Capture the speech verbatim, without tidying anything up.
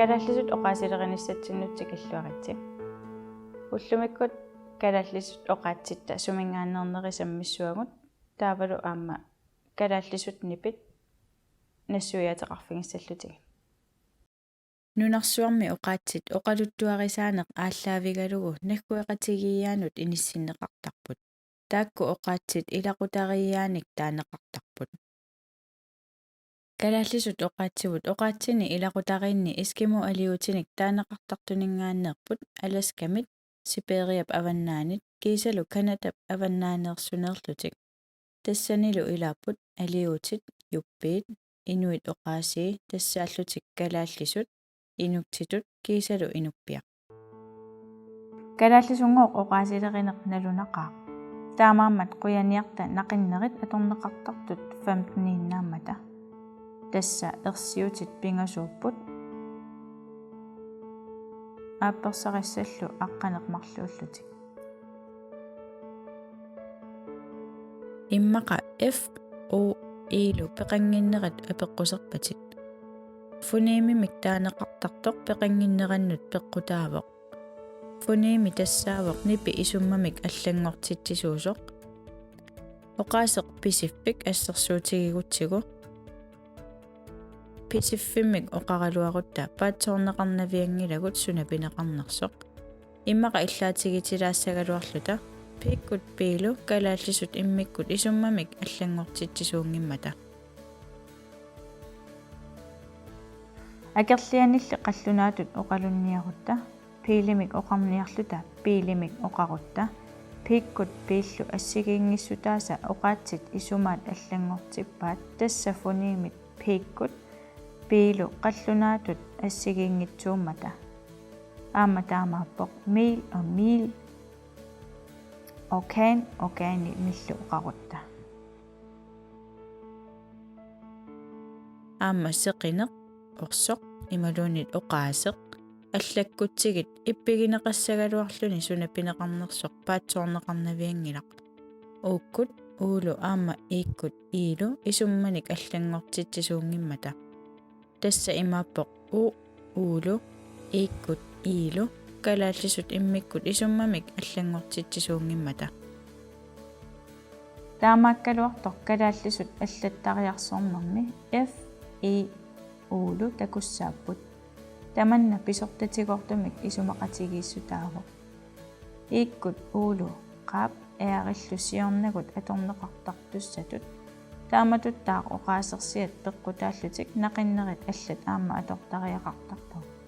Kalaallisut oqaasilerinissatsinnut tikilluaritsi. Ullumikkut kalaallisut oqaatsitta suminngaanneernerit sammissuagut taavalu aamma kalaallisut nipit nassuiaateqarfigissallugit. Nunarsuarmi oqaatsit oqaluttuarisaaneq aallaavigalugu naggueqatigiiaanut inissinneqartarput. Taakku oqaatsit ilaqutariiaanik taaneqartarput. Kalaallisut oqaatsivut oqaatsini ilaqutariinni eskimo aliutinik taaneqartartuninngaanneerput Alaskamit, Sibiriap avannaanit kiisalu Canadap avannaaneersuneerlutik. Tassanilu ilaapput aliutit, yuppiit, inuit oqaasii tassaallutik kalaallisut, inuktitut kiisalu inukpiaq. Kalaallisunngooq oqaasilerineq nalunaqaaq. Taamaammat qujaniarta naqinnerit atorneqartartut femteniinnaammata. Tassa ersiutit pingasuupput. Aappersarissallu aqqaneq-marluullutik. Immaqa F, O, I-lu peqannginnerat apeqquserpatit. Fonemimik taaneqartartoq peqannginnerannut peqqutaavoq. Fonemi tassaavoq nipi isummamik allanngortitsisuusoq. Oqaaseq pisiffik assersuutigigutsigu. Pisiffimmik oqaraluarutta paatsoorneqarnavianngilagut suna pineqarnersoq. Immaqa illaatigitilaassaagaluarluta P-kkut P-lu kalaallisut immikkut isummamik allanngortitsisuunngimmata. Akerlianilli qallunaatut oqalunniarutta, P-limik oqarniarluta P-limik oqarutta, P-kkut P-llu assigiinngissutaasa oqaatsit isumaat allanngortippaat, tassa fonemit P-kkut P-lu qallunaatut assigiinngitsuummata. Aamma taamaappoq mil og mil, orkan, orkanimillu oqarutta. Aamma seqineq, orsoq imaluunniit oqaaseq allakkutsigit ippigineqassaagaluarluni suna pineqarnersoq paatsoorneqarnavianngilaq. U-kkut U-lu aamma I-kkut I-lu isummanik allanngortitsisuunngimmata. Tassa imaappoq U, U-lu, I-kkut I-lu kalaallisut immikkut isummamik allanngortitsisuunngimmata. Taamaakkaluartoq kalaallisut allattariarsornermi F, I, U-lu takussaapput. Tamanna pisortatigoortumik isumaqatigiissutaavoq. I-kkut U-lu qaap R-illu siornagut atorneqartartussatut. Taamatuttaaq oqaasersiat peqqutaallutik naqinnerit allat aamma atortariaqartarpagut.